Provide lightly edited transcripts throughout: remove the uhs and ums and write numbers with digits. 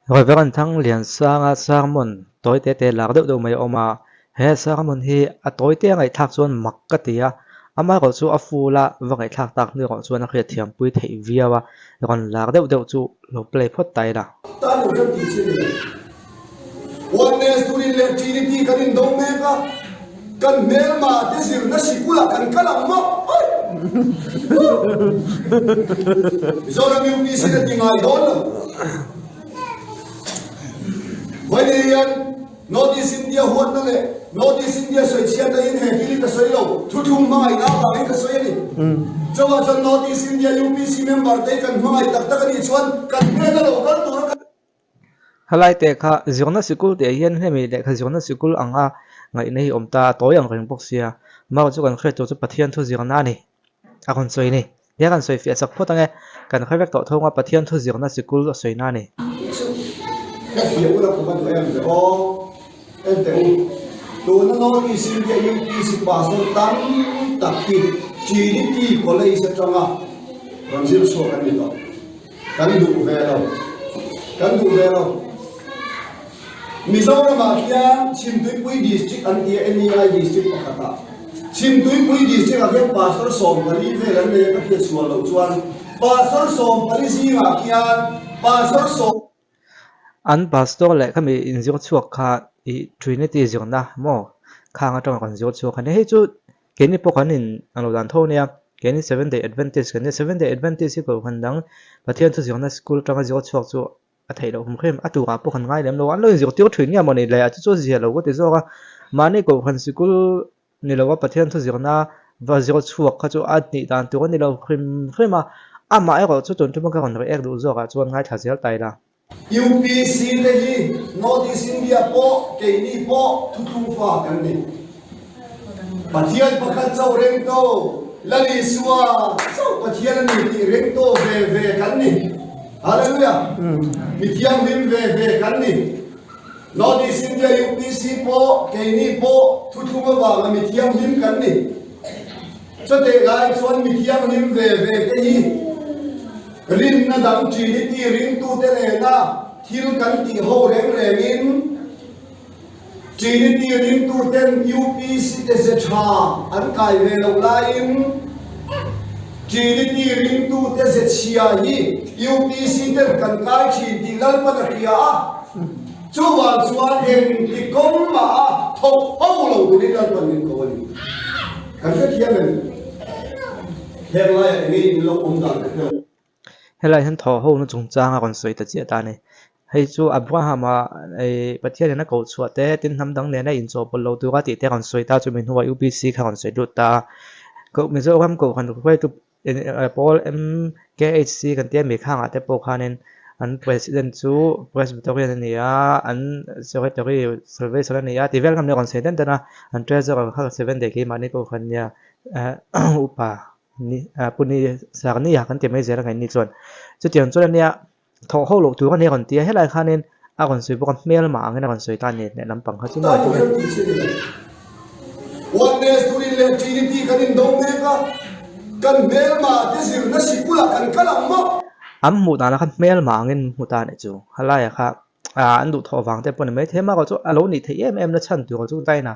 Reverend Thangliansanga sermon tawi te te lak deuh deuh mai a awm a, he sermon hi a tawi te a ngaihthlak chuan mak ka ti a, amaherawh chu a full a va ngaihthlak tak hnu erawh chuan a hriatthiam pui theih viau a, rawn lak deuh deuh chu lo play phawt ta ila. Tan lo hran tih chi a ni lo. Oneness turin leh Trinity kan indo mek a, kan hmelma te zirna sikulah kan kal ang maw? Oi! Mizoram UPC na ti ngai dawn lo. Vawiin hian North East India huatna leh North East India sawichhiatna in he thil hi ka sawi lo, thuthlung hmangaihna avangin ka sawi a ni. Chuvang chuan North East India UPC member te hi kan hmangaih tak tak a nih chuan kan hnena lo kal tura kan Helai te kha zirna sikul tih ah hian hemi lehkha zirna sikul anga ngaihna hi a awm ta a, tawi ang reng bawk sia. Mao chu kan hriat tur chu Pathian thu zirna a ni, a rawn sawi a ni. Nia kan sawi fiah chak phawt ange, kan hre vek tawh thung a, Pathian thu zirna sikul a sawina a ni. Chu ka fiah ula ka va duh em ve aw, en teh u, tuna North East India UPC pastor tam tak hi Trinity College atanga rawn zir chhuak an ni tawh. Kan duh ve lo. Kan duh ve lo. Mizoramah hian Chhimtuipui District an ti a, NEI District pakhatah. Chhimtuipui District-ah hian Pastor 14 vel an nei a, ka hriat sual loh chuan Pastor 14 zingah khian Pastor sawm. An Pastor leh khami inzir chhuak kha i Trinity zirna maw khang atanga kan zir chhuak a ni. Hei chu Keini pawh kan in ang lo dan tho ania, keini Seventh Day Adventist kan nia, Seventh Day Adventist hi kohhran dang Pathian thu zirna school atanga zir chhuak chu a theih loh hum hrim, a turah pawh kan ngai lem lo, an lo inzirtir thin nge mawni le, chu chu a zia lo ka ti zawk a, mahni kohhran sikul ni lova Pathian thu zirna va zir chhuak kha chu a nih dan tur a ni lo hrim hrim a, amah erawh chu tun tuma ka rawn react duh zawkah chuan ngaithla zel ta ila. UPC te hi North East India pawh keini pawh thuthlung fa kan ni. Pathian pakhat chauh reng to, Lal Isua chauh Pathian a ni tih reng to ve ve kan ni. Hallelujah! Mi thianghlim ve ve kan ni. North East India UPC pawh keini pawh thuthlung avanga mi thianghlim kan ni. Chuteh lai chuan mi thianghlim ve ve te hi Rinna dang Trinity ringtute nena thil kan tih ho reng rengin Trinity ringtuten UPC te ze tha an kai ve loh laiin Trinity ringtute ze chhia hi UPC ten kan kai thin tih Lalpan a hria a, chuvang chuan engti kawng mah a thawk ho lo turin Lalpan min ko a ni. Kan hrethiam em? Heng laiah eng nge in lo awm dan ka hre lo. Helai hian thaw ho na chungchang a rawn sawi ta chiah ta a ni. Hei chu Abraham-a Pathian in a koh chhuah te, tin hnam dang nena inchawhpawlh lo tura tih te a rawn sawi ta, chumi hnuah UPC kha a rawn sawi lut ta a. Mizoram Kohhran hruaitu pawl MKHC kan tia mi khangah te pawh khanin an President chu Presbyterian a ni a, an Secretary Salvation a ni a tih vel kha an rawn sawi den den a, an Treasurer kha Seventh Day keimahni Kohhran nia upa ni pu ni sak ni a kan ti mai zel a ngaihni chuan chutiang chuan ania thawh ho loh tur a ni a rawn ti a helai khanin a rawn sawi bawk a hmelmah angin a rawn sawi ta a ni leh lampang kha chu maw Oneness turin leh Trinity kan indo mek a, kan hmelma te zirna sikulah kan kal ang maw? An hmuh danah khan hmelmah angin hmu ta a nih chu, helaiah kha an duh thawh vang te pawh ni mai thei a, chu a lo nih theih em em na chhan tur chu tain a,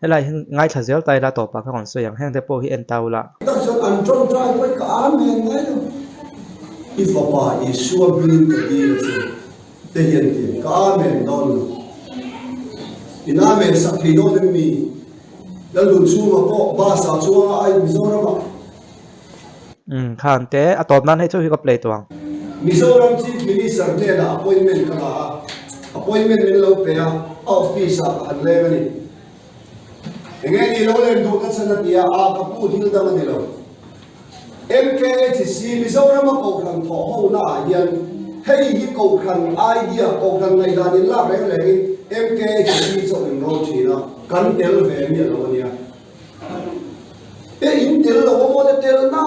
helai hian ngaithla zel ta ila tawpah kha rawn sawi ang, heng te pawh hi en ta ula. Tak chuan an tawngtai pawh ka amen ngai lo, i fapa Isua hmingin ka dil a che te hian ti ka amen dawn lo, in amen sak thei dawn em mi? Laldun chhungah pawh bus ah chuang a ai Mizoramah. Umm khan te a tawp nan hei chu hi ka play tawh ang. Mizoram Chief Minister hnenah appointment ka la a, appointment min lo pe a, a office ah ka han leng a ni. Enge ni lo len duh na chhan a ti a, a ka pu thil dang a ni lo. MKHC Mizoram a kohhran thawh ho na ah hian hei hi kohhran idea, kohhran ngaihdan in lak reng reng in MKHC chauh in rawn thin a, kan tel ve miah lo a nia. E in tel lo a maw te tel na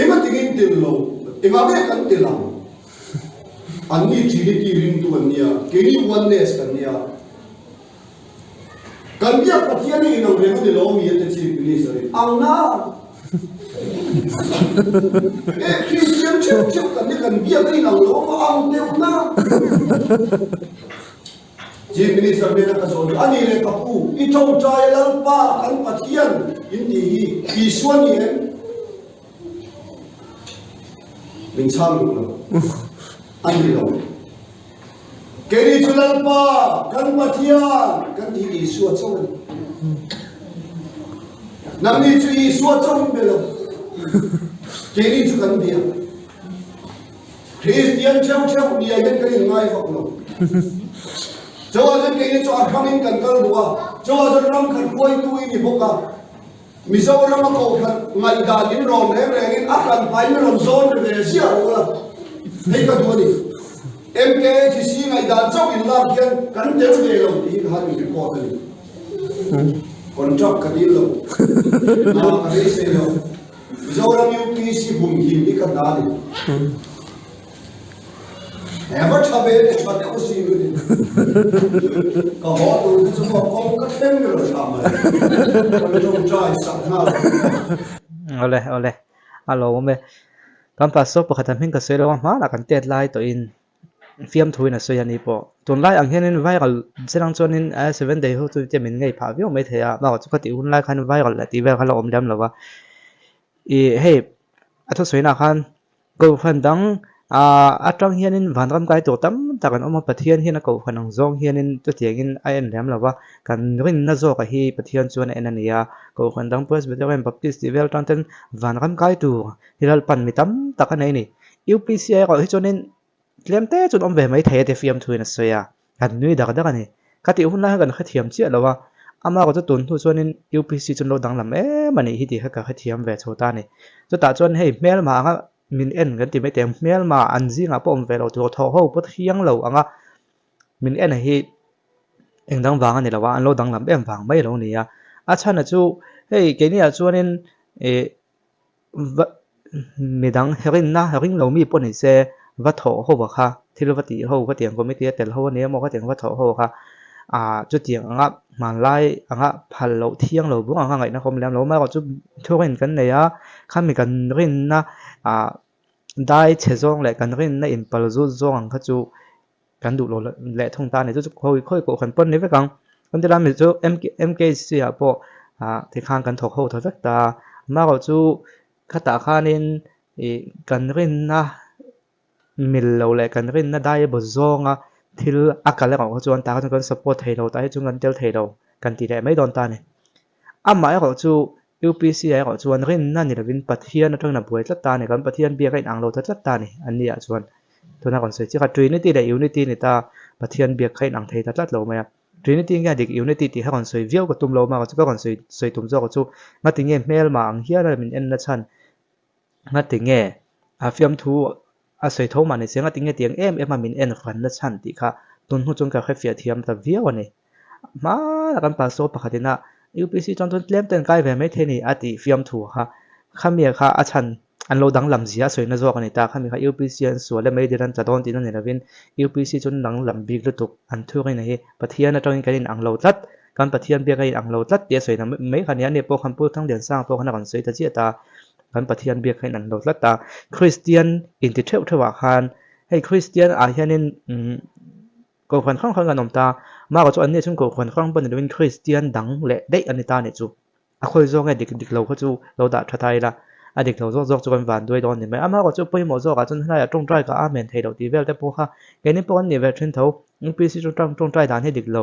eng a tingin tel lo engah nge kan tel ang an ni Trinity ringtu an nia keini oneness kan nia kan biak Pathian hi inang reng a ni lo mi a te Chief Minister in ang na e Christian theuh theuh kan ni kan biak a inang lo a maw ang deuh na. Chief Minister hnena ka zawh chu, A ni leh ka pu, i tawngtai a Lalpa kan Pathian in tih hi Isua ni em? Min chhang duh lo. A ni lo. Keini chu Lalpa kan Pathian kan tih Isua chauh a ni. Nangni chu Isua chauh in be lo. Keini chu kan bia. Kristian theuh theuh nia hian kan inngai vak lo. Chauah chuan keini chu a hramin kan kal duh a, chauah chuan ram khat hruaitu i ni bawk a. Mizoram a kohhran ngaihdan in rawn reng rengin a hran pain i rawn zawn ri ve ziah rawh la, hei ka duh a ni. MKHC ngaihdan chauh in lak hian kan tel ve lo tih hi ka han in report a ni. Contract ka dil lo, hna ka beisei lo. Mizoram UPC humhim hi ka hna a ni. He va tha ve le tha deuh si lu ni. Ka haw tur te chu maw kawng ka thleng ni lo tha mai. Kan tawngtai sak nghal. Awle awle a lo awm e. Kan pastor pakhat a hming ka sawi lo a hmanah kan tet lai tawhin fiamthuin a sawi a ni pawh. Tunlai ang hianin viral chilang chuanin seven day ho chu te min ngei phah viau mai thei a, bakah chu khatih hun lai khan viral leh tih vel kha la awm lem lo va. Ih hei a thusawi nah khan Kohhran dang ah atang hianin vanram kai tur tam tak an awm a, Pathian hian a kohhran ang zawng hianin chutiangin a en lem lo va, kan rinna zawkah hi Pathian chuan a en a ni a, Kohhran dang Presbyterian, Baptist tih vel atang ten vanram kai tur hi Lalpan mi tam tak a nei a ni. UPC erawh hi chuanin tlem te chuan awm ve mai thei a ti fiamthuin a sawi a, kan nui dak dak a ni. Ka tih hun lai khan kan hrethiam chiah lo a, ama erawh chu tun hnu chuanin UPC chu an lo danglam em a nih hi tih kha ka hrethiam ve chho ta a ni. Chutah chuan hei hmelma anga min en kan ti mai teh ang, hmelma an zingah pawh awm ve lo tur thaw ho pawh thiang lo anga min en hi eng dang vang a ni lo a, an lo danglam em vang mai a lo ni a. A chhan a chu hei keiniah chuanin ih Va midang rinna ring lo mi pawh ni se va thawh ho a kha thil va tih ho khatiang committee a tel ho a nia maw khatiang va thawh ho a kha ah chutiang anga hmanlai anga phal loh thiang lo bawk anga ngaihna awm lem lo amaherawh chu thurin kan nei a khami kan rinna ah dai chhe zawng leh kan rinna inpal zut zawng ang kha chu kan duh lo leh thung ta a ni chu chu khawi khawi pawh kan pawn ni vek ang chuan tilai mi chu MKC ah pawh ah tikhan kan thawk ho tha vek ta a amaherawh chu khatah khanin ih kan rinna mil lo leh kan rinna dai baw zawnga thil a kal erawh kha chuan tah kha chuan kan support thei lo tah hi chuan kan tel thei lo kan ti leh mai dawn ta a ni amaherawh chu UPC ah erawh chuan rinna ni lovin Pathian atangin a buai tlat ta a ni, kan Pathian biak a inang lo ta tlat ta a ni, an ni ah chuan tuna kan sawi chiah kha Trinity leh Unity ni ta Pathian biak kha inang thei ta tlat lo mai a, Trinity nge a dik Unity tih kha rawn sawi viau ka tum lo mah ka rawn sawi sawi tum zawk chu ngati nge hmelma ang hial a min en na chhan ngati nge a fiamthu a sawi tho mah ni se ngati nge tiang em em a min en ran na chhan tih kha tun hnu chuan ka hrefiah thiam ta viau a ni. Hmanah kan pastor pakhat ina UPC chuan chuan tlem ten kai ve mai thei a ni a tih fiamthu kha khamia kha a chhan an lo danglam zia a sawina zawk a ni ta khami kha UPC an sual e meidil an tla dawn tihna ni lovin UPC chuan danglam bik lutuk an thurina hi Pathian atangin kan inang lo tlat kan Pathian biak a inang lo tlat tih a sawina mai kha a ni a ni pawh khan Pu Thangliansanga pawh khan a rawn sawi ta chiah ta kan Pathian biak kha inang lo tlat ta Kristian inti theuh theuhah khan hei Kristian ah hianin umm Kohhran hrang hrang an awm ta. Mara chu anni chuan kohhran hrang pawh ni lovin Kristian dang leh daih an ni ta a nih chu. A khawi zawk nge dik dik lo kha chu lo dah tha ta ila, a dik lo zawk zawk chu kan van duai dawn a ni mai. Amaherawh chu pawimawh zawkah chuan helaiah tawngtai ka amen thei lo tih vel te pawh kha keini pawh kan nih ve thin tho. UPC chu tawngtai dan hi dik lo.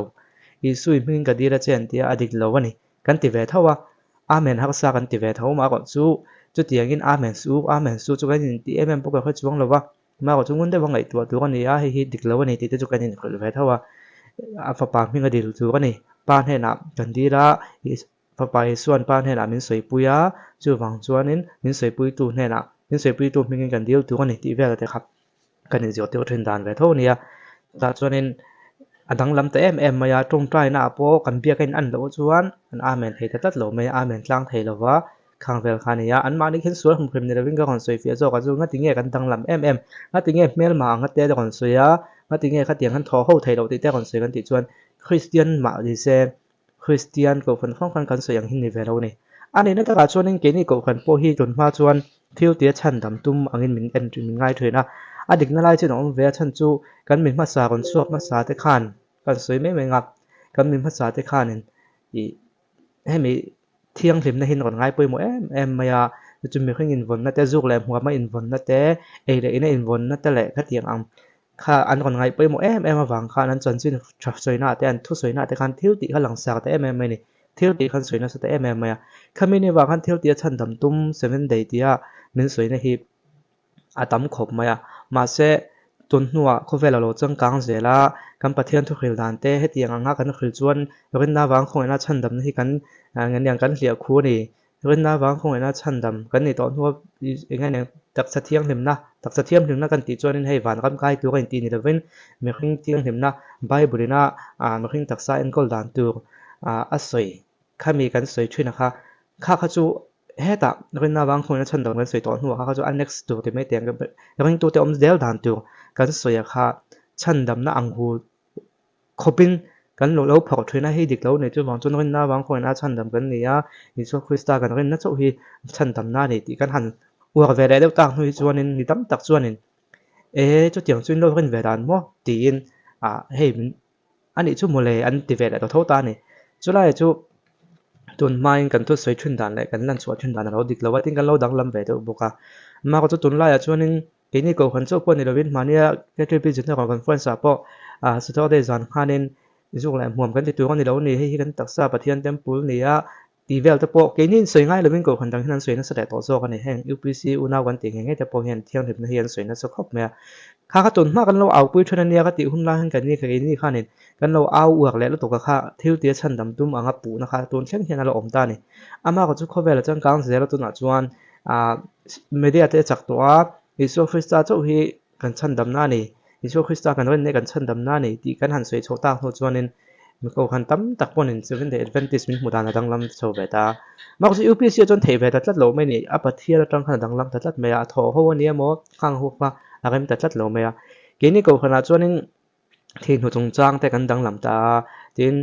Isui hmingin ka dil a che an ti a, a dik lo a ni. Kan ti ve tho a, Amen harsa kan ti ve tho. Amaherawh chu chutiangin Amen su, Amen su chu kan intih em em pawh ka hre chuang lo va. Mah chu ngun deuh a ngaihtuah tur a ni a, hei hi dik lo a ni tih te chu kan inhrilh ve tho a, a fapa hming a dil tur a ni. Pa hnenah kan dil a, fapa Isua'n pa hnenah min sawipui a, chuvang chuanin min sawipuitu hnenah, min sawipuitu hmingin kan dil tur a ni tih vel te kha kan inzirtir thin dan ve tho a ni a. Chutah chuanin a danglam ta em em mai a, tawngtainaah pawh kan biak a in an loh chuan an amen thei ta tlat lo mai a, amen tlang thei lo va. Khang vel kha a ni a, anmahni khin sual hmu hrim ni lovin ka rawn sawi fiah zawk a chu ngati nge kan danglam em em, ngati nge hmelma ang te rawn sawi a, ngati nge khatiang khan thaw ho theih loh tih te rawn sawi kan tih chuan Kristian mah ni se Kristian kohhran hrang hrang kan sawi ang hi ni ve lo a ni. A nihna takah chuanin keini kohhran pawh hi tun hma chuan thil tia chhan dam tum angin min en min ngai thin a. A dikna lai chuan a awm ve a chhan chu kan mi hmasa rawn chhuak hmasa te khan kan sawi mai mai ang a, kan mi hmasa te khanin ih hemi thianghlimna hi rawn ngai pawimawh em em mai a, chu mihring invawnna te zuk leh hmuama invawnna te ei leh ina invawnna te leh khatiang ang kha an rawn ngaih pawimawh em em avang khan an chanchin tha sawina ah te an thusawi ah te khan thil tih kha langsar ta em em mai a ni, thil tih khan sawi nasa ta em em mai a, khami ni avang khan thil tih a chhandam tum seven day tia min sawina hi a tam khawp mai a, mahse tun hnuah khawvel a lo changkang zel a, kan Pathian thuhril dan te hetiang anga kan hril chuan rinna avang khawngaihna chhandamna hi kan eng kan hliah khu a ni. Rinna avang khawngaihna chhandam kan nih tawh hnua eng nge eng taksa thianghlimna, taksa thianghlimna kan tih chuanin hei vanram kai tur a intih ni lovin mihring thianghlimna Bible ina mihring taksa enkawl dan tur a sawi khami kan sawi thin a kha, kha kha chu hetah rinna avang khawngaihna chhandam kan sawi tawh hnuah kha kha chu a next tur ti mai teh ang ringtute awm zel dan tur kan sawi a kha chhandamna ang hu Khawpin kan lo lo phawrh thin a, hei dik lo nei chuvang chuan rinna avang khawiah chhandam kan ni a, Isua Krista kan rinna chauh hi chhandamna a ni tih kan han uar ve leh deuh tak hnu hi chuanin mi tam tak chuanin e chutiang chu in lo rin ve dan maw tiin ah hei min a nih chu mawle an ti ve leh ta tho ta a ni. Chulaiah chu tun hmain kan thusawi thin dan leh kan lanchhuah thin dan a lo dik lo a tin kan lo danglam ve deuh bawk a, amaherawhchu tunlaiah chuanin Keini kohhran chauh pawh ni lovin mahnia KTP General Conference ah pawh Saturday zan khanin zuk leh hmuam kan ti tur a ni lo ni, hei hi kan taksa Pathian temple ni a tih vel te pawh keini in sawi ngai lovin kohhran dang hian an sawi nasa leh tawh zawk a ni. Heng UPC unau kan tih nghe nghe te pawh hian thianghlimna hi an sawi nasa khawp mai a. Kha kha tun hma kan lo au pui then a nia ka tih hun lai hian keini keini khanin kan lo au uar leh lutuk a kha thil tia chhandam tum anga puhna kha tun thleng hian a la awm ta a ni. Amah chu khawvel a changkang zel a tunah chuan Ah media te a chak tawh a, Isua Krista chauh hi kan chhandamna a ni, Isua Krista kan rinna hi kan chhandamna a ni tih kan han sawi chhoh tak hnu chuanin mi kohhran tam tak pawhin Seventh Day Adventist min hmuh dan a danglam chho ve ta. Mah chu UPC ah chuan theih ve ta tlat lo mai a ni, a Pathian atang khan a danglam ta tlat mai a, a thaw ho a ni emaw khang ho kha a rem ta tlat lo mai a. Keini kohhranah chuanin Thei hnu chungchang te kan danglam ta a, tin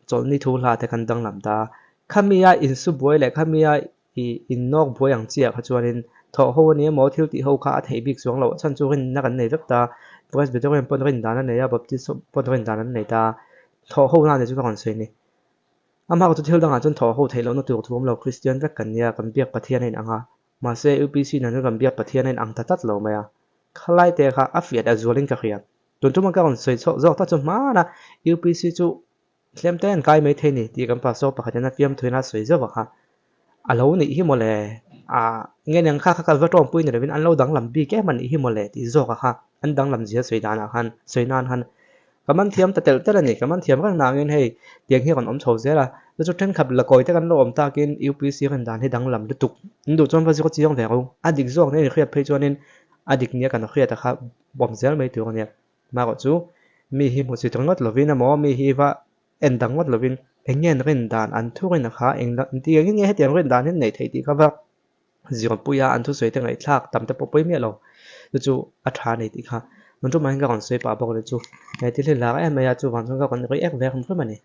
chawlhni thu hla te kan danglam ta a. Khamia insu buai leh khamia ih innawk buai ang chiah kha chuanin thawh ho a ni emaw thil tih ho kha a theih bik chuang loh chhan chu rinna kan nei vek ta. Presbyterian pawn rin dan a nei a, Baptist pawn rin dan an nei ta. Thawh ho na ni chu ka rawn sawi ni. Amah chu thil dangah chuan thawh ho theih lohna tur thu awm lo Kristian vek kan nia, kan biak Pathian a inang a. Mahse UPC nen chuan kan biak Pathian a inang ta tlat lo mai a. Khalai te kha a fiah leh zualin ka hria. Tun tum ka rawn sawi chhuak zawk ta chu hmana UPC chu tlem te an kai mai thei ni tih kan pastor pakhat hian a fiamthu in a sawi zauh a kha. A lo nih hi mawle ah nge niang kha kha ka va tawngpui ni lovin an lo danglam bik em a nih hi mawle tih zawk a kha an danglam zia sawi danah khan sawi nan khan ka man thiam ta telh telh a ni. Ka man thiam reng nangin hei tiang hi a rawn awm chho zel a, chu chu thenkhat la kawi te kan lo awm takin UPC rin dan hi danglam lutuk. In duh chuan va zir chiang ve ro. A dik zawk nen inhriat phei chuanin a dik nia kan hriat a kha Bawm zel mai tur a nia. Marawh chu mi hi hmu chit ringawt lovin emaw mi hi va en dang ngawt lovin eng nge an rin dan an thu rin a kha eng ti engin nge hetiang rin dan hi an neih theih tih kha va zirpui a an thusawi te ngaihthlak tam te pawh pawi miah lo chu chu a tha a ni tih kha tun tumah hian ka rawn sawi pah bawk a ni chu he thil hi lar em mai a chuvang chuan ka rawn ri ek ve hrim hrim a ni.